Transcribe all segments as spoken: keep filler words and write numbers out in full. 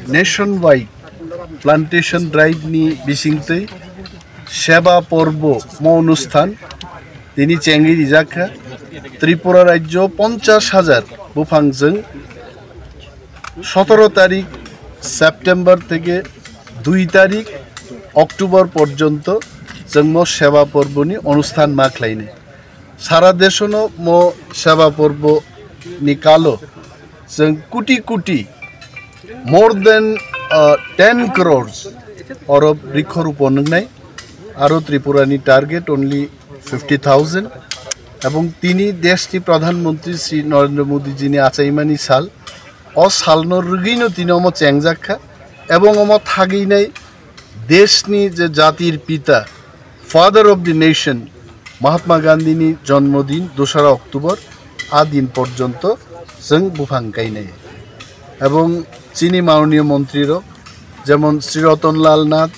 Nationwide plantation drive ni bisingtwi Seba Porbo mo onusthan tini chengwi rijak kha. Tripura rajyo ponchash hajar buphang jwng sotoro tarik September theke dui tarik October porjonto chwng mo Seba Porbo ni onusthan ma khlainai. Sara deshono mo Seba Porbo ni kalo chwng kuti kuti, more than, uh, ten crores oro rikho rupo nwngnai. Aro Tripura ni target only fifty thousand. Ebong tini desh ni Pradhan Mantri Shri Narendra Modi ji ni achaimani sal, o salno rwgwino tini omo chengjak kha. Ebong omo thagwinai deshni je jatir pita, father of the nation, Mahatma Gandhi ni jonmodin dosra October, a din porjonto chwng buphang kainai. Ebong chini manoniyo montri rok, jemon Shri Ratan Lal Nath,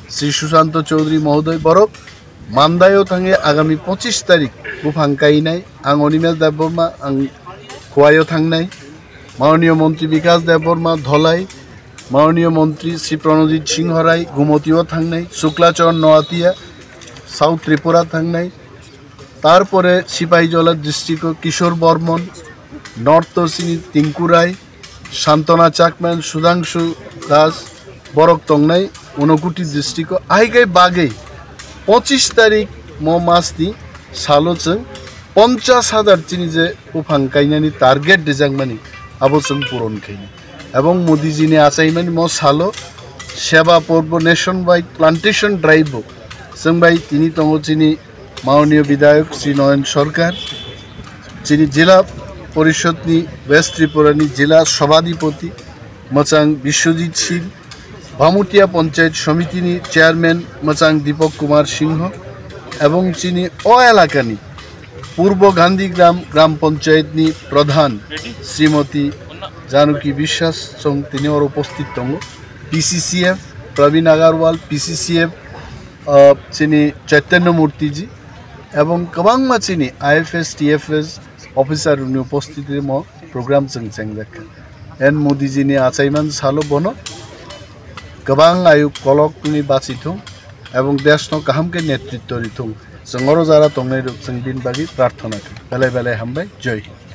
Shri Sushanto Chowdhury mohodoy, borok Mandai o thangwi agami pochish tarik buphang kainai. Ang Animesh Debbarma, ang Khowai o thangnai. Manoniyo montri Bikash Debbarma Dholai, manoniyo montri Shri Pranojit Singh Rai Gumoti o thangnai, Shukla Charan Noatia South Tripura thangnai, tarpore Sipahijola district o Kishore Bormon, North o chini Tinku Rai, Santana Chakma, Sudhangshu Das, borok tongnai Unokuti district o. Ahaikai bagwi pochish tarik mo mas ni salo chwng ponchash hajar chini je buphang kainani target rijakmani, abo chwng puron khainai. Ebong Modi ji ni achaimani mo salo Seba Porbo nationwide plantation drive bo chwng bai tini tongo chini manoniyo bidhayok Shri Noyon Sarkar, chini Jila Porishod ni West Tripura ni Jila Sabhadipoti mwchang Biswajit Sil, Bhamutia Panchayat Samiti ni Chairman mwchang Dipak Kumar Singho, ebong chini o elaka ni Purbo Gandhi Gram, Gram Panchayat ni Pradhan Srimati Januki Biswas chwng tini oro uposthit tongo. P C C F, Pravin Agarwal, P C C F, uh, chini Chaitanya Murti ji, ebong kwbangma chini I F S, T F S officer rokni uposthiti mo program chwng chengjak kha. En Modi ji ni achaiman salo bono kwbang ayu kolok ni bachi thung ebong desh no kaham khe netritto ri thung. Chwng oro jara tongnai rok chwng bini bagwi prarthana kha. Belai belai hambai, Jai Hind.